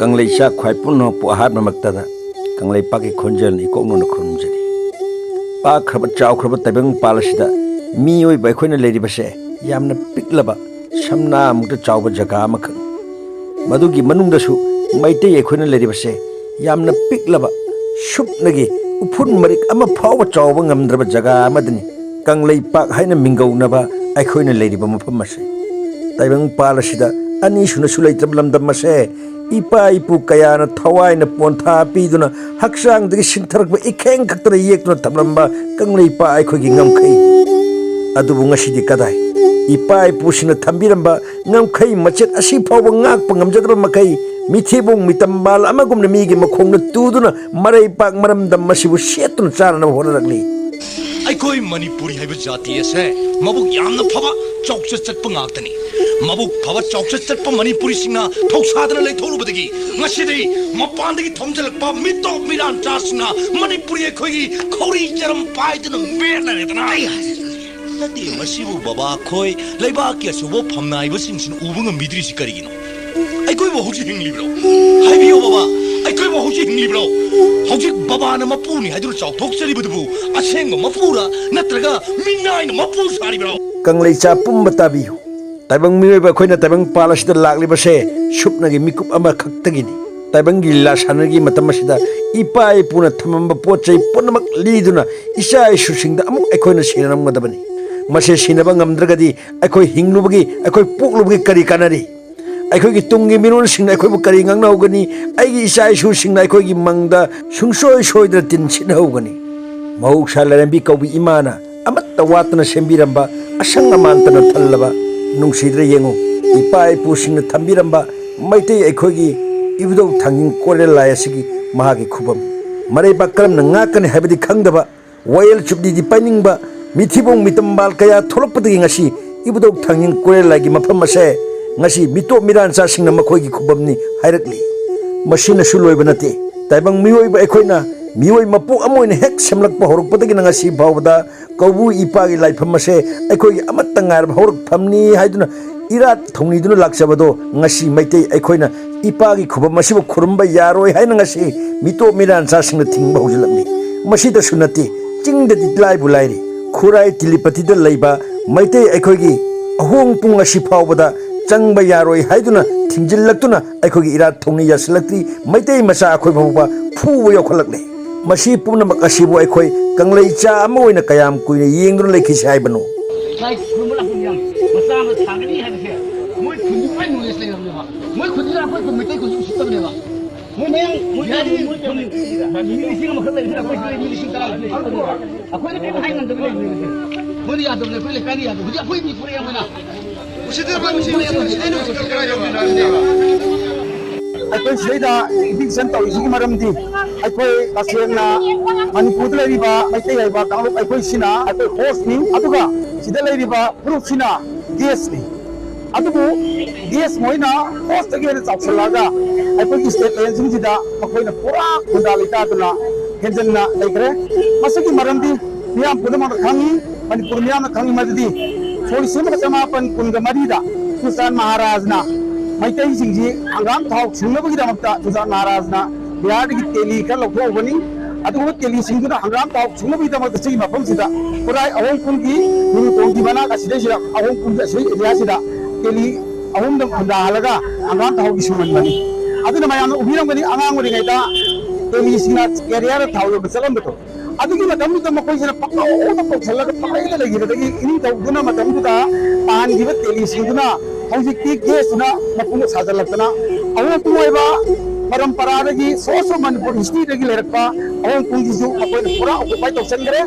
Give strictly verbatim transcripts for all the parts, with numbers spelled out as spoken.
ꯀꯪꯂꯩꯆꯥ ꯈ꯭ꯋꯥꯏ ꯄꯨꯝꯅꯃꯛꯄꯨ ꯑꯍꯥꯟꯕꯃꯛꯇꯗ ꯀꯪꯂꯩꯄꯥꯛꯀꯤ ꯈꯣꯟꯖꯦꯜꯅ ꯏꯀꯣꯛ ꯅꯧꯅ ꯈꯨꯔꯨꯝꯖꯔꯤ꯫ ꯄꯥꯛꯈ꯭ꯔꯕ ꯆꯥꯎꯈ꯭ꯔꯕ ꯇꯥꯏꯕꯪꯄꯥꯜ ꯑꯁꯤꯗ ꯃꯤꯑꯣꯏꯕ ꯑꯩꯈꯣꯏꯅ ꯂꯩꯔꯤꯕꯁꯦ ꯌꯥꯝꯅ ꯄꯤꯛꯂꯕ ꯁꯝꯅꯥꯃꯨꯛꯇ ꯆꯥꯎꯕ ꯖꯒꯥ ꯑꯃꯈꯛꯅꯤ꯫ ꯃꯗꯨꯒꯤ ꯃꯅꯨꯡꯗꯁꯨ ꯃꯩꯇꯩ ꯑꯩꯈꯣꯏꯅ ꯂꯩꯔꯤꯕꯁꯦ ꯌꯥꯝꯅ ꯄꯤꯛꯂꯕ, ꯁꯨꯞꯅꯒꯤ ꯎꯐꯨꯟ ꯃꯔꯤꯛ ꯑꯃ ꯐꯥꯎꯕ ꯆꯥꯎꯕ ꯉꯝꯗ꯭ꯔꯕ ꯖꯒꯥ ꯑꯃꯗꯅꯤ ꯀꯪꯂꯩꯄꯥꯛ ꯍꯥꯏꯅ ꯃꯤꯡꯒꯧꯅꯕ ꯑꯩꯈꯣꯏꯅ ꯂꯩꯔꯤꯕ ꯃꯐꯝ ꯑꯁꯦ꯫ ꯇꯥꯏꯕꯪꯄꯥꯜ ꯑꯁꯤꯗ ꯑꯅꯤꯁꯨꯅꯁꯨ ꯂꯩꯇ꯭ꯔꯕ ꯂꯝꯗꯝ ꯑꯁꯦ ꯏꯄꯥ ꯏꯄꯨ ꯀꯌꯥꯅ ꯊꯋꯥꯏꯅ ꯄꯣꯟꯊꯥ ꯄꯤꯗꯨꯅ ꯍꯛꯆꯥꯡꯗꯒꯤ ꯁꯤꯟꯊꯔꯛꯄ ꯏꯈꯦꯡ ꯈꯛꯇꯅ ꯌꯦꯛꯇꯨꯅ ꯊꯝꯂꯝꯕ ꯀꯪꯂꯩꯄꯥꯛ ꯑꯩꯈꯣꯏꯒꯤ ꯉꯝꯈꯩ꯫ ꯑꯗꯨꯕꯨ ꯉꯁꯤꯗꯤ ꯀꯗꯥꯏ? ꯏꯄꯥ ꯏꯄꯨꯁꯤꯡꯅ ꯊꯝꯕꯤꯔꯝꯕ ꯉꯝꯈꯩ ꯃꯆꯦꯠ ꯑꯁꯤ ꯐꯥꯎꯕ ꯉꯥꯛꯄ ꯉꯝꯖꯗꯕ ꯃꯈꯩ ꯃꯤꯊꯤꯕꯣꯡ ꯃꯤꯇꯝꯕꯥꯜ ꯑꯃꯒꯨꯝꯅ ꯃꯤꯒꯤ ꯃꯈꯣꯡꯅ ꯇꯨꯗꯨꯅ ꯃꯔꯩꯄꯥꯛ ꯃꯔꯝꯗꯝ ꯑꯁꯤꯕꯨ ꯁꯦꯠꯇꯨꯅ ꯆꯥꯅꯅꯕ ꯍꯣꯠꯅꯔꯛꯂꯤ꯫ ꯑꯩꯈꯣꯏ ꯃꯅꯤꯄꯨꯔꯤ ꯍꯥꯏꯕ ꯖꯥꯇꯤ ꯑꯁꯦ ꯃꯕꯨꯛ ꯌꯥꯝꯅ ꯐꯕ, ꯆꯥꯎꯆꯠ ꯆꯠꯄ ꯉꯥꯛꯇꯅꯤ꯫ ꯃꯕꯨꯛ ꯐꯕ, ꯆꯥꯎꯆꯠ ꯆꯠꯄ ꯃꯅꯤꯄꯨꯔꯤꯁꯤꯡꯅ ꯊꯧꯁꯥꯗꯅ ꯂꯩꯊꯣꯛꯂꯨꯕꯗꯒꯤ ꯉꯁꯤꯗꯤ ꯃꯄꯥꯟꯗꯒꯤ ꯊꯣꯝꯖꯤꯜꯂꯛꯄ ꯃꯤꯇꯣꯞ ꯃꯤꯔꯥꯟꯆꯥꯁꯤꯡꯅ ꯃꯅꯤꯄꯨꯔꯤ ꯑꯩꯈꯣꯏꯒꯤ ꯈꯧꯔꯤ ꯆꯔꯝ ꯄꯥꯏꯗꯨꯅ ꯃꯦꯠꯅꯔꯦꯗꯅ꯫ ꯅꯠꯇꯦ, ꯃꯁꯤꯕꯨ ꯕꯕꯥ ꯑꯩꯈꯣꯏ ꯂꯩꯕꯥꯛꯀꯤ ꯑꯆꯧꯕ ꯐꯝꯅꯥꯏꯕꯁꯤꯡꯁꯤꯅ ꯎꯕ ꯉꯝꯕꯤꯗ꯭ꯔꯤꯁꯤ ꯀꯔꯤꯒꯤꯅꯣ? ꯑꯩꯈꯣꯏꯕꯨ ꯍꯧꯖꯤꯛ ꯍꯤꯡꯂꯤꯕ꯭ꯔꯣ? ꯍꯥꯏꯕꯤꯌꯨ ꯕꯕꯥ, ꯑꯩꯈꯣꯏꯕꯨ ꯍꯧꯖꯤꯛ ꯍꯤꯡꯂꯤꯕ꯭ꯔꯣ? ꯍꯧꯖꯤꯛ ꯕꯕꯥꯅ ꯃꯄꯨꯅꯤ ꯍꯥꯏꯗꯨꯅ ꯆꯥꯎꯊꯣꯛꯆꯔꯤꯕꯗꯨꯕꯨ ꯑꯁꯦꯡꯕ ꯃꯄꯨꯔ, ꯅꯠꯇ꯭ꯔꯒ ꯃꯤꯅꯥꯏꯅ ꯃꯄꯨ ꯁꯥꯔꯤꯕ꯭ꯔꯣ? ꯀꯪꯂꯩꯆꯥ ꯄꯨꯝꯕ ꯇꯥꯕꯤꯌꯨ꯫ ꯇꯥꯏꯕꯪ ꯃꯤꯑꯣꯏꯕ ꯑꯩꯈꯣꯏꯅ ꯇꯥꯏꯕꯪꯄꯥꯜ ꯑꯁꯤꯗ ꯂꯥꯛꯂꯤꯕꯁꯦ ꯁꯨꯞꯅꯒꯤ ꯃꯤꯀꯨꯞ ꯑꯃꯈꯛꯇꯒꯤꯅꯤ꯫ ꯇꯥꯏꯕꯪꯒꯤ ꯂꯤꯂꯥ ꯁꯥꯟꯅꯔꯤꯉꯩ ꯃꯇꯝ ꯑꯁꯤꯗ ꯏꯄꯥ ꯏꯄꯨꯅ ꯊꯝꯃꯝꯕ ꯄꯣꯠ ꯆꯩ ꯄꯨꯝꯅꯃꯛ ꯂꯤꯗꯨꯅ ꯏꯆꯥ ꯏꯁꯨꯁꯤꯡꯗ ꯑꯃꯨꯛ ꯑꯩꯈꯣꯏꯅ ꯁꯤꯟꯅꯔꯝꯒꯗꯕꯅꯤ꯫ ꯃꯁꯤ ꯁꯤꯟꯅꯕ ꯉꯝꯗ꯭ꯔꯒꯗꯤ ꯑꯩꯈꯣꯏ ꯍꯤꯡꯂꯨꯕꯒꯤ, ꯑꯩꯈꯣꯏ ꯄꯣꯛꯂꯨꯕꯒꯤ ꯀꯔꯤ ꯀꯥꯟꯅꯔꯤ? ꯑꯩꯈꯣꯏꯒꯤ ꯇꯨꯡꯒꯤ ꯃꯤꯔꯣꯜꯁꯤꯡꯅ ꯑꯩꯈꯣꯏꯕꯨ ꯀꯔꯤ ꯉꯥꯡꯅꯍꯧꯒꯅꯤ? ꯑꯩꯒꯤ ꯏꯆꯥ ꯏꯁꯨꯁꯤꯡꯅ ꯑꯩꯈꯣꯏꯒꯤ ꯃꯪꯗ ꯁꯨꯡꯁꯣꯏ ꯁꯣꯏꯗꯅ ꯇꯤꯟ ꯁꯤꯠꯍꯧꯒꯅꯤ꯫ ꯃꯍꯧꯁꯥ ꯂꯥꯏꯔꯦꯝꯕꯤ ꯀꯧꯕꯤ ꯏꯃꯥꯅ ꯑꯃꯠꯇ ꯋꯥꯠꯇꯅ ꯁꯦꯝꯕꯤꯔꯝꯕ, ꯑꯁꯪ ꯑꯃꯥꯟꯇꯅ ꯊꯜꯂꯕ, ꯅꯨꯡꯁꯤꯗ꯭ꯔ ꯌꯦꯡꯉꯨ, ꯏꯄꯥ ꯏꯄꯨꯁꯤꯡꯅ ꯊꯝꯕꯤꯔꯝꯕ ꯃꯩꯇꯩ ꯑꯩꯈꯣꯏꯒꯤ ꯏꯕꯨꯙꯧ ꯊꯥꯡꯖꯤꯡ ꯀꯣꯏꯔꯦꯜ ꯂꯥꯏ ꯑꯁꯤꯒꯤ ꯃꯍꯥꯛꯀꯤ ꯈꯨꯕꯝ꯫ ꯃꯔꯩꯕꯥꯛ ꯀꯔꯝꯅ ꯉꯥꯛꯀꯅꯤ ꯍꯥꯏꯕꯗꯤ ꯈꯪꯗꯕ, ꯋꯥꯌꯦꯜ ꯆꯨꯞꯂꯤꯗꯤ ꯄꯥꯏꯅꯤꯡꯕ, ꯃꯤꯊꯤꯕꯣꯡ ꯃꯤꯇꯝꯕꯥꯜ ꯀꯌꯥ ꯊꯣꯛꯂꯛꯄꯗꯒꯤ ꯉꯁꯤ ꯏꯕꯨꯙꯧ ꯊꯥꯡꯖꯤꯡ ꯀꯣꯏꯔꯦꯜ ꯂꯥꯏꯒꯤ ꯃꯐꯝ ꯑꯁꯦ ꯉꯁꯤ ꯃꯤꯇꯣꯞ ꯃꯤꯔꯥꯟꯆꯥꯁꯤꯡꯅ ꯃꯈꯣꯏꯒꯤ ꯈꯨꯕꯝꯅꯤ ꯍꯥꯏꯔꯛꯂꯤ꯫ ꯃꯁꯤꯅꯁꯨ ꯂꯣꯏꯕ ꯅꯠꯇꯦ꯫ ꯇꯥꯏꯕꯪ ꯃꯤꯑꯣꯏꯕ ꯑꯩꯈꯣꯏꯅ ꯃꯤꯑꯣꯏ ꯃꯄꯣꯛ ꯑꯃ ꯑꯣꯏꯅ ꯍꯦꯛ ꯁꯦꯝꯂꯛꯄ ꯍꯧꯔꯛꯄꯗꯒꯤꯅ ꯉꯁꯤ ꯐꯥꯎꯕꯗ ꯀꯧꯕ꯭ꯔꯨ ꯏꯄꯥꯒꯤ ꯂꯥꯏꯐꯝ ꯑꯁꯦ ꯑꯩꯈꯣꯏꯒꯤ ꯑꯃꯠꯇ ꯉꯥꯏꯔꯕ ꯍꯧꯔꯛꯐꯝꯅꯤ ꯍꯥꯏꯗꯨꯅ ꯏꯔꯥꯠ ꯊꯧꯅꯤꯗꯨꯅ ꯂꯥꯛꯆꯕꯗꯣ ꯉꯁꯤ ꯃꯩꯇꯩ ꯑꯩꯈꯣꯏꯅ ꯏꯄꯥꯒꯤ ꯈꯨꯕꯝ ꯑꯁꯤꯕꯨ ꯈꯨꯔꯨꯝꯕ ꯌꯥꯔꯣꯏ ꯍꯥꯏꯅ ꯉꯁꯤ ꯃꯤꯇꯣꯞ ꯃꯤꯔꯥꯟꯆꯥꯁꯤꯡꯅ ꯊꯤꯡꯕ ꯍꯧꯖꯤꯜꯂꯛꯂꯤ꯫ ꯃꯁꯤꯗꯁꯨ ꯅꯠꯇꯦ, ꯆꯤꯡꯗꯗꯤ ꯂꯥꯏꯕꯨ ꯂꯥꯏꯔꯤ, ꯈꯨꯔꯥꯏ ꯇꯤꯂꯤꯄꯇꯤꯗ ꯂꯩꯕ ꯃꯩꯇꯩ ꯑꯩꯈꯣꯏꯒꯤ ꯑꯍꯣꯡ ꯄꯨꯡ ꯑꯁꯤ ꯐꯥꯎꯕꯗ ꯆꯪꯕ ꯌꯥꯔꯣꯏ ꯍꯥꯏꯗꯨꯅ ꯊꯤꯡꯖꯤꯜꯂꯛꯇꯨꯅ ꯑꯩꯈꯣꯏꯒꯤ ꯏꯔꯥꯠ ꯊꯧꯅꯤ ꯌꯥꯁꯤꯜꯂꯛꯇ꯭ꯔꯤ꯫ ꯃꯩꯇꯩ ꯃꯆꯥ ꯑꯩꯈꯣꯏ ꯐꯥꯎꯕ ꯐꯨꯕ ꯌꯥꯎꯈꯠꯂꯛꯂꯦ꯫ ꯃꯁꯤ ꯄꯨꯝꯅꯃꯛ ꯑꯁꯤꯕꯨ ꯑꯩꯈꯣꯏ ꯀꯪꯂꯩꯆꯥ ꯑꯃ ꯑꯣꯏꯅ ꯀꯌꯥꯝ ꯀꯨꯏꯅ ꯌꯦꯡꯗꯨꯅ ꯂꯩꯈꯤꯁꯤ ꯍꯥꯏꯕꯅꯣ? ꯂꯥꯏ ꯈꯨꯔꯨꯝꯕ ꯂꯥꯛꯄ ꯃꯤꯌꯥꯝ ꯃꯆꯥ ꯑꯃ ꯊꯥꯒꯅꯤ ꯍꯥꯏꯕꯁꯦ ꯃꯣꯏ ꯈꯨꯟꯗꯨ ꯈ꯭ꯋꯥꯏ ꯅꯣꯂꯦꯖ ꯂꯩꯔꯕꯅꯦꯕ꯫ ꯃꯣꯏ ꯈꯨꯟꯗꯨꯅ ꯑꯩꯈꯣꯏ ꯈꯨꯟ ꯃꯩꯇꯩ ꯈꯨꯟꯁꯨ ꯎꯁꯤꯠꯇꯕꯅꯦꯕ꯫ ꯃꯣꯏ ꯃꯌꯥꯡ ꯃꯣꯏ ꯃꯤ ꯂꯤꯁꯤꯡ ꯑꯃꯈꯛ ꯂꯩꯔꯤꯁꯤꯅ ꯑꯩꯈꯣꯏ ꯁꯤꯗ ꯃꯤ ꯂꯤꯁꯤꯡ ꯇꯔꯥ ꯂꯩꯔꯤꯁꯤꯅ ꯑꯩꯈꯣꯏꯅ ꯀꯔꯤꯝ ꯍꯥꯏ ꯉꯝꯗꯕ ꯂꯩꯕꯅꯦꯕ꯫ ꯃꯣꯏꯅ ꯌꯥꯗꯕꯅꯦ, ꯑꯩꯈꯣꯏ ꯂꯩꯀꯥꯏꯅ ꯌꯥꯗꯕ꯫ ꯍꯧꯖꯤꯛ ꯑꯩꯈꯣꯏ ꯃꯤ ꯐꯨꯔꯛꯑꯦ ꯃꯣꯏꯅ꯫ ꯎꯁꯤꯠꯇꯕ ꯃꯁꯤ ꯃꯌꯥꯝ ꯎꯁꯤꯠꯇꯦꯅ ꯎꯁꯤꯠꯇꯕ ꯀꯅꯥ ꯌꯥꯎꯕꯤꯔꯛꯑꯒꯦꯕ? ꯑꯩꯈꯣꯏ ꯁꯤꯗꯩꯗ ꯏꯚꯤꯛꯁꯟ ꯇꯧꯔꯤꯁꯤꯒꯤ ꯃꯔꯝꯗꯤ ꯑꯩꯈꯣꯏ ꯇꯁꯦꯡꯅ ꯃꯅꯤꯄꯨꯔꯗ ꯂꯩꯔꯤꯕ ꯃꯩꯇꯩ ꯍꯥꯏꯕ ꯀꯥꯡꯂꯨꯞ ꯑꯩꯈꯣꯏꯁꯤꯅ ꯑꯩꯈꯣꯏ ꯍꯣꯁꯅꯤ, ꯑꯗꯨꯒ ꯁꯤꯗ ꯂꯩꯔꯤꯕ ꯐꯨꯔꯨꯞꯁꯤꯅ ꯒꯦꯁꯅꯤ꯫ ꯑꯗꯨꯕꯨ ꯒꯦꯁ ꯃꯣꯏꯅ ꯍꯣꯁꯇꯒꯤ ꯍꯦꯟꯅ ꯆꯥꯎꯁꯤꯜꯂꯛꯑꯒ ꯑꯩꯈꯣꯏꯒꯤ ꯁ꯭ꯇꯦꯠ ꯂꯦꯟꯁꯤꯡꯁꯤꯗ ꯃꯈꯣꯏꯅ ꯄꯨꯔꯥ ꯈꯨꯟꯗꯥ ꯂꯩꯇꯥꯗꯨꯅ ꯍꯦꯟꯖꯟꯅ ꯂꯩꯈ꯭ꯔꯦ꯫ ꯃꯁꯤꯒꯤ ꯃꯔꯝꯗꯤ ꯃꯤꯌꯥꯝ ꯄꯨꯝꯅꯃꯛꯅ ꯈꯪꯉꯤ, ꯃꯅꯤꯄꯨꯔ ꯃꯤꯌꯥꯝꯅ ꯈꯪꯉꯤ꯫ ꯃꯗꯨꯗꯤ ꯁꯣꯛ ꯂꯤꯁꯤꯡ ꯑꯃꯒ ꯆꯃꯥꯄꯟ ꯀꯨꯟꯒ ꯃꯔꯤꯗ ꯆꯨꯆꯥꯟ ꯃꯍꯥꯔꯥꯖꯅ ꯃꯩꯇꯩꯁꯤꯡꯁꯤ ꯍꯪꯒꯥꯝ ꯊꯥꯎ ꯁꯨꯡꯅꯕꯒꯤꯗꯃꯛꯇ ꯆꯨꯆꯥꯟ ꯃꯍꯥꯔꯥꯖꯅ ꯕꯤꯍꯥꯔꯗꯒꯤ ꯇꯦꯂꯤ ꯈꯔ ꯂꯧꯊꯣꯛꯎꯕꯅꯤ꯫ ꯑꯗꯨꯒꯨꯝꯕ ꯇꯦꯂꯤꯁꯤꯡꯗꯨꯅ ꯍꯪꯒꯥꯝ ꯊꯥꯎ ꯁꯨꯡꯅꯕꯒꯤꯗꯃꯛꯇ ꯁꯤꯒꯤ ꯃꯐꯝꯁꯤꯗ ꯈꯨꯔꯥꯏ ꯑꯍꯣꯡ ꯄꯨꯡꯒꯤ ꯅꯤꯡ ꯇꯣꯡꯒꯤ ꯃꯅꯥꯛ ꯑꯁꯤꯗꯩꯁꯤꯗ, ꯑꯍꯣꯡ ꯄꯨꯡꯒꯤ ꯑꯁꯤꯗꯩ ꯑꯦꯔꯤꯌꯥꯁꯤꯗ ꯇꯦꯂꯤ ꯑꯍꯨꯝꯗ ꯈꯨꯟꯗꯥꯍꯜꯂꯒ ꯍꯪꯒꯥꯝ ꯊꯥꯎꯒꯤ ꯁꯨꯡꯍꯟꯕꯅꯤ꯫ ꯑꯗꯨꯅ ꯃꯌꯥꯝꯅ ꯎꯕꯤꯔꯝꯒꯅꯤ, ꯑꯉꯥꯡ ꯑꯣꯏꯔꯤꯉꯩꯗ ꯇꯦꯂꯤꯁꯤꯡꯅ ꯑꯦꯔꯤꯌꯥꯗ ꯊꯥꯎ ꯌꯣꯟꯕ ꯆꯠꯂꯝꯕꯗꯣ꯫ ꯑꯗꯨꯒꯤ ꯃꯇꯝꯗꯨꯗ ꯃꯈꯣꯏꯁꯤꯅ ꯄꯪꯀꯧꯗ ꯀꯧꯁꯜꯂꯒ ꯄꯪꯂꯩꯗ ꯂꯩꯈꯤꯕꯗꯒꯤ ꯏꯅꯤꯡꯊꯧꯗꯨꯅ ꯃꯇꯝꯗꯨꯗ ꯇꯥꯍꯟꯈꯤꯕ ꯇꯦꯂꯤꯁꯤꯡꯗꯨꯅ ꯍꯧꯖꯤꯛꯇꯤ ꯒꯦꯁꯇꯨꯅ ꯃꯄꯨꯡ ꯁꯥꯖꯜꯂꯛꯇꯅ ꯑꯍꯣꯡ ꯄꯨꯡ ꯑꯣꯏꯕ ꯄꯔꯝꯄꯔꯥꯗꯒꯤ, source of Manipur historyꯗꯒꯤ ꯂꯩꯔꯛꯄ ꯑꯍꯣꯡ ꯄꯨꯡꯁꯤꯁꯨ ꯃꯈꯣꯏꯅ ꯄꯨꯔꯥ occupy ꯇꯧꯁꯟꯈ꯭ꯔꯦ꯫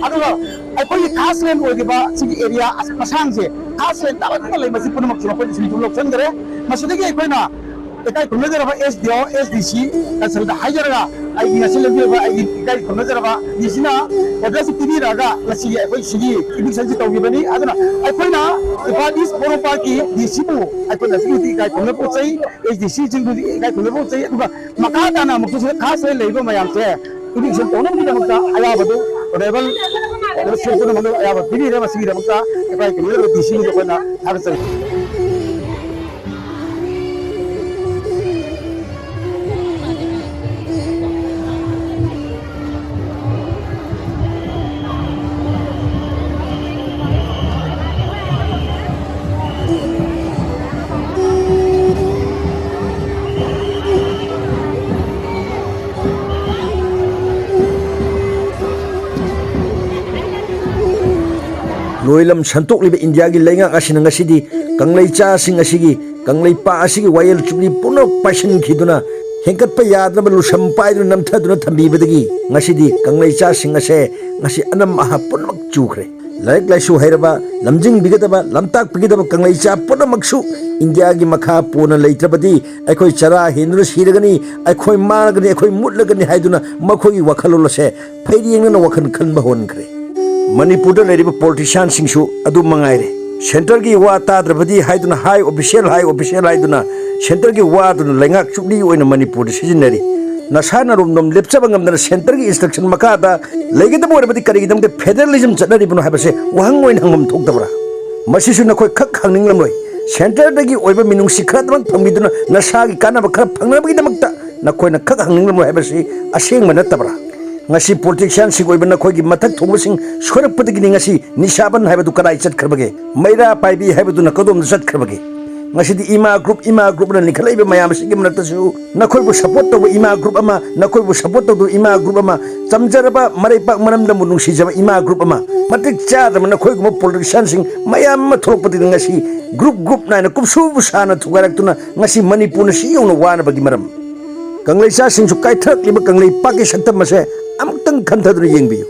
ꯑꯗꯨꯒ ꯑꯩꯈꯣꯏꯒꯤ ꯈꯥꯁ ꯂꯦꯟ ꯑꯣꯏꯔꯤꯕ ꯁꯤꯒꯤ ꯑꯦꯔꯤꯌꯥ ꯃꯁꯥꯡꯁꯦ ꯈꯥꯁ ꯂꯦꯟ ꯇꯥꯕꯟꯅ ꯂꯩꯕꯁꯤ ꯄꯨꯝꯅꯃꯛꯁꯨ ꯃꯈꯣꯏꯅ ꯁꯤꯟꯊꯨꯡ ꯂꯧꯁꯟꯈ꯭ꯔꯦ꯫ ꯃꯁꯤꯗꯒꯤ ꯑꯩꯈꯣꯏꯅ ꯏꯀꯥꯏ ꯈꯨꯝꯅꯖꯔꯕ S D O, S D C ꯀꯟꯁꯜꯗ ꯍꯥꯏꯖꯔꯒ ꯑꯩꯒꯤ ꯉꯁꯤ ꯂꯦꯝꯕꯤꯔꯕ ꯑꯩꯒꯤ ꯏꯀꯥꯏ ꯈꯨꯝꯅꯖꯔꯕ ꯗꯤ ꯁꯤꯅ ꯑꯣꯔꯗꯔꯁꯤ ꯄꯤꯕꯤꯔꯛꯑꯒ ꯉꯁꯤꯒꯤ ꯑꯩꯈꯣꯏ ꯁꯤꯒꯤ ꯏꯚꯤꯛꯁꯟꯁꯤ ꯇꯧꯈꯤꯕꯅꯤ꯫ ꯑꯗꯨꯅ ꯑꯩꯈꯣꯏꯅ ꯏꯝꯐꯥꯜ ꯏꯁ ꯕꯣꯔꯣꯝꯄꯥꯠꯀꯤ ꯗꯤ ꯁꯤꯕꯨ ꯑꯩꯈꯣꯏꯅ ꯑꯁꯨꯛꯀꯤ ꯃꯇꯤꯛ ꯏꯀꯥꯏ ꯈꯨꯝꯅꯕ ꯎꯠꯆꯩ, S D Cꯁꯤꯡꯕꯨꯗꯤ ꯏꯀꯥꯏ ꯈꯨꯝꯅꯕ ꯎꯠꯆꯩ꯫ ꯑꯗꯨꯒ ꯃꯈꯥ ꯇꯥꯅ ꯑꯃꯨꯛꯁꯨ ꯁꯤꯗ ꯈꯥꯁ ꯂꯩꯔꯤꯕ ꯃꯌꯥꯝꯁꯦ ꯏꯚꯤꯛꯁꯟ ꯇꯧꯅꯕꯒꯤꯗꯃꯛꯇ ꯑꯌꯥꯕꯗꯨ ꯑꯣꯅꯔꯦꯕꯜ ꯑꯣꯅꯔꯦꯕꯜ ꯁꯤꯌꯦꯝ ꯄꯨꯝꯅꯃꯛꯅ ꯑꯌꯥꯕ ꯄꯤꯕꯤꯔꯦ꯫ ꯃꯁꯤꯒꯤꯗꯃꯛꯇ ꯏꯀꯥꯏ ꯈꯨꯝꯅꯖꯔꯕ ꯗꯤ ꯁꯤꯕꯨꯁꯨ ꯑꯩꯈꯣꯏꯅ ꯊꯥꯒꯠꯆꯔꯤ꯫ ꯂꯣꯏꯂꯝ ꯁꯟꯇꯣꯛꯂꯤꯕ ꯏꯟꯗꯤꯌꯥꯒꯤ ꯂꯩꯉꯥꯛ ꯑꯁꯤꯅ ꯉꯁꯤꯗꯤ ꯀꯪꯂꯩꯆꯥꯁꯤꯡ ꯑꯁꯤꯒꯤ, ꯀꯪꯂꯩꯄꯥꯛ ꯑꯁꯤꯒꯤ ꯋꯥꯌꯦꯜ ꯆꯨꯞꯂꯤ ꯄꯨꯝꯅꯃꯛ ꯄꯥꯏꯁꯤꯟꯈꯤꯗꯨꯅ, ꯍꯦꯟꯒꯠꯄ ꯌꯥꯗꯅꯕ ꯂꯨꯁꯝ ꯄꯥꯏꯗꯨꯅ ꯅꯝꯊꯗꯨꯅ ꯊꯝꯕꯤꯕꯗꯒꯤ ꯉꯁꯤꯗꯤ ꯀꯪꯂꯩꯆꯥꯁꯤꯡ ꯑꯁꯦ ꯉꯁꯤ ꯑꯅꯝ ꯑꯍꯥ ꯄꯨꯝꯅꯃꯛ ꯆꯨꯈ꯭ꯔꯦ꯫ ꯂꯥꯏꯔꯤꯛ ꯂꯥꯏꯁꯨ ꯍꯩꯔꯕ, ꯂꯝꯖꯤꯡꯕꯤꯒꯗꯕ, ꯂꯝꯇꯥꯛꯄꯤꯒꯗꯕ ꯀꯪꯂꯩꯆꯥ ꯄꯨꯝꯅꯃꯛꯁꯨ ꯏꯟꯗꯤꯌꯥꯒꯤ ꯃꯈꯥ ꯄꯣꯟꯅ ꯂꯩꯇ꯭ꯔꯕꯗꯤ ꯑꯩꯈꯣꯏ ꯆꯔꯥ ꯍꯦꯟꯗꯨꯅ ꯁꯤꯔꯒꯅꯤ, ꯑꯩꯈꯣꯏ ꯃꯥꯡꯂꯒꯅꯤ, ꯑꯩꯈꯣꯏ ꯃꯨꯠꯂꯒꯅꯤ ꯍꯥꯏꯗꯨꯅ ꯃꯈꯣꯏꯒꯤ ꯋꯥꯈꯜꯂꯣꯟ ꯑꯁꯦ ꯐꯩꯔꯦꯡꯅꯅ ꯋꯥꯈꯜ ꯈꯟꯕ ꯍꯧꯍꯟꯈ꯭ꯔꯦ꯫ ꯃꯅꯤꯄꯨꯔꯗ ꯂꯩꯔꯤꯕ ꯄꯣꯂꯤꯇꯤꯁꯤꯌꯥꯟꯁꯤꯡꯁꯨ ꯑꯗꯨ ꯃꯉꯥꯏꯔꯦ꯫ ꯁꯦꯟꯇꯔꯒꯤ ꯋꯥ ꯇꯥꯗ꯭ꯔꯕꯗꯤ ꯍꯥꯏꯗꯨꯅ, ꯍꯥꯏ ꯑꯣꯐꯤꯁꯤꯌꯦꯜ, ꯍꯥꯏ ꯑꯣꯐꯤꯁꯤꯌꯦꯜ ꯍꯥꯏꯗꯨꯅ ꯁꯦꯟꯇꯔꯒꯤ ꯋꯥꯗꯨꯅ ꯂꯩꯉꯥꯛ ꯆꯨꯞꯂꯤ ꯑꯣꯏꯅ ꯃꯅꯤꯄꯨꯔꯗ ꯁꯤꯖꯤꯟꯅꯔꯤ꯫ ꯅꯁꯥ ꯅꯔꯣꯝꯗꯣꯝ ꯂꯦꯞꯆꯕ ꯉꯝꯗꯅ ꯁꯦꯟꯇꯔꯒꯤ ꯏꯟꯁꯇ꯭ꯔꯛꯁꯟ ꯃꯈꯥꯗ ꯂꯩꯒꯗꯕ ꯑꯣꯏꯔꯕꯗꯤ ꯀꯔꯤꯒꯤꯗꯃꯛꯇ ꯐꯦꯗꯔꯦꯂꯤꯖꯝ ꯆꯠꯅꯔꯤꯕꯅꯣ ꯍꯥꯏꯕꯁꯦ ꯋꯥꯍꯪ ꯑꯣꯏꯅ ꯍꯪꯐꯝ ꯊꯣꯛꯇꯕ꯭ꯔꯥ? ꯃꯁꯤꯁꯨ ꯅꯈꯣꯏ ꯈꯛ ꯍꯪꯅꯤꯡꯂꯝꯂꯣꯏ꯫ ꯁꯦꯟꯇꯔꯗꯒꯤ ꯑꯣꯏꯕ ꯃꯤꯅꯨꯡꯁꯤ ꯈꯔꯗꯃꯛ ꯐꯪꯕꯤꯗꯨꯅ ꯅꯁꯥꯒꯤ ꯀꯥꯟꯅꯕ ꯈꯔ ꯐꯪꯅꯕꯒꯤꯗꯃꯛꯇ ꯅꯈꯣꯏꯅ ꯈꯛ ꯍꯪꯅꯤꯡꯂꯝꯂꯣꯏ ꯍꯥꯏꯕꯁꯤ ꯑꯁꯦꯡꯕ ꯅꯠꯇꯕ꯭ꯔꯥ? ꯉꯁꯤ ꯄꯣꯂꯤꯇꯤꯁꯤꯌꯥꯟꯁꯤꯡ ꯑꯣꯏꯕ ꯅꯈꯣꯏꯒꯤ ꯃꯊꯛ ꯊꯣꯡꯕꯁꯤꯡ ꯁꯣꯏꯔꯛꯄꯗꯒꯤꯅꯤ ꯉꯁꯤ ꯅꯤꯁꯥꯕꯟ ꯍꯥꯏꯕꯗꯨ ꯀꯗꯥꯏ ꯆꯠꯈ꯭ꯔꯕꯒꯦ? ꯃꯩꯔꯥ ꯄꯥꯏꯕꯤ ꯍꯥꯏꯕꯗꯨꯅ ꯀꯗꯣꯝꯗ ꯆꯠꯈ꯭ꯔꯕꯒꯦ? ꯉꯁꯤꯗꯤ ꯏꯃꯥ ꯒ꯭ꯔꯨꯞ, ꯏꯃꯥ ꯒ꯭ꯔꯨꯞꯅ ꯂꯤꯡꯈꯠꯂꯛꯏꯕ ꯃꯌꯥꯝ ꯑꯁꯤꯒꯤ ꯃꯔꯛꯇꯁꯨ ꯅꯈꯣꯏꯕꯨ ꯁꯄꯣꯔꯠ ꯇꯧꯕ ꯏꯃꯥ ꯒ꯭ꯔꯨꯞ ꯑꯃ, ꯅꯈꯣꯏꯕꯨ ꯁꯄꯣꯔꯠ ꯇꯧꯗꯕ ꯏꯃꯥ ꯒ꯭ꯔꯨꯞ ꯑꯃ, ꯆꯝꯖꯔꯕ ꯃꯔꯩꯄꯥꯛ ꯃꯔꯝꯗꯝꯕꯨ ꯅꯨꯡꯁꯤꯖꯕ ꯏꯃꯥ ꯒ꯭ꯔꯨꯞ ꯑꯃ, ꯃꯇꯤꯛ ꯆꯥꯗꯕ ꯅꯈꯣꯏꯒꯨꯝꯕ ꯄꯣꯂꯤꯇꯤꯁꯤꯌꯥꯟꯁꯤꯡ ꯃꯌꯥꯝ ꯑꯃ ꯊꯣꯛꯂꯛꯄꯗꯒꯤ ꯉꯁꯤ ꯒ꯭ꯔꯨꯞ ꯒ꯭ꯔꯨꯞ ꯅꯥꯏꯅ ꯀꯨꯞꯁꯨ ꯁꯥꯅ ꯊꯨꯒꯥꯏꯔꯛꯇꯨꯅ ꯉꯁꯤ ꯃꯅꯤꯄꯨꯔꯅ ꯁꯤ ꯌꯧꯅ ꯋꯥꯅꯕꯒꯤ ꯃꯔꯝ꯫ ꯀꯪꯂꯩꯆꯥꯁꯤꯡꯁꯨ ꯀꯥꯏꯊꯔꯛꯂꯤꯕ ꯀꯪꯂꯩꯄꯥꯛꯀꯤ ꯁꯛꯇꯝ ꯑꯁꯦ ꯑꯃꯨꯛꯇꯪ ꯈꯟꯊꯗꯨꯅ ꯌꯦꯡꯕꯤꯌꯨ꯫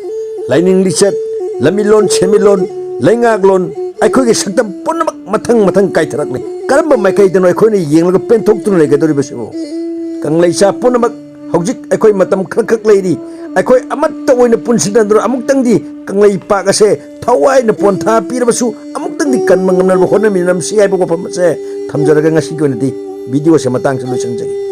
ꯂꯥꯏꯅꯤꯡ ꯂꯤꯆꯠ, ꯂꯝꯃꯤꯂꯣꯟ ꯁꯦꯟꯃꯤꯠꯂꯣꯟ, ꯂꯩꯉꯥꯛꯂꯣꯟ, ꯑꯩꯈꯣꯏꯒꯤ ꯁꯛꯇꯝ ꯄꯨꯝꯅꯃꯛ ꯃꯊꯪ ꯃꯊꯪ ꯀꯥꯏꯊꯔꯛꯂꯤ꯫ ꯀꯔꯝꯕ ꯃꯥꯏꯀꯩꯗꯅꯣ ꯑꯩꯈꯣꯏꯅ ꯌꯦꯡꯂꯒ ꯄꯦꯟꯊꯣꯛꯇꯨꯅ ꯂꯩꯒꯗꯧꯔꯤꯕꯁꯤꯕꯨ? ꯀꯪꯂꯩꯆꯥ ꯄꯨꯝꯅꯃꯛ ꯍꯧꯖꯤꯛ ꯑꯩꯈꯣꯏ ꯃꯇꯝ ꯈꯔꯈꯛ ꯂꯩꯔꯤ꯫ ꯑꯩꯈꯣꯏ ꯑꯃꯠꯇ ꯑꯣꯏꯅ ꯄꯨꯟꯁꯤꯟꯅꯗꯨꯅ ꯑꯃꯨꯛꯇꯪꯗꯤ ꯀꯪꯂꯩꯄꯥꯛ ꯑꯁꯦ ꯊꯋꯥꯏꯅ ꯄꯣꯟꯊꯥ ꯄꯤꯔꯕꯁꯨ ꯑꯃꯨꯛꯇꯪꯗꯤ ꯀꯟꯕ ꯉꯝꯅꯕ ꯍꯣꯠꯅꯃꯤꯟꯅꯁꯤ ꯍꯥꯏꯕ ꯋꯥꯐꯝ ꯑꯁꯦ ꯊꯝꯖꯔꯒ ꯉꯁꯤꯒꯤ ꯑꯣꯏꯅꯗꯤ ꯚꯤꯗꯤꯑꯣꯁꯦ ꯃꯇꯥꯡꯁꯤꯗ ꯂꯣꯏꯁꯤꯟꯖꯒꯦ꯫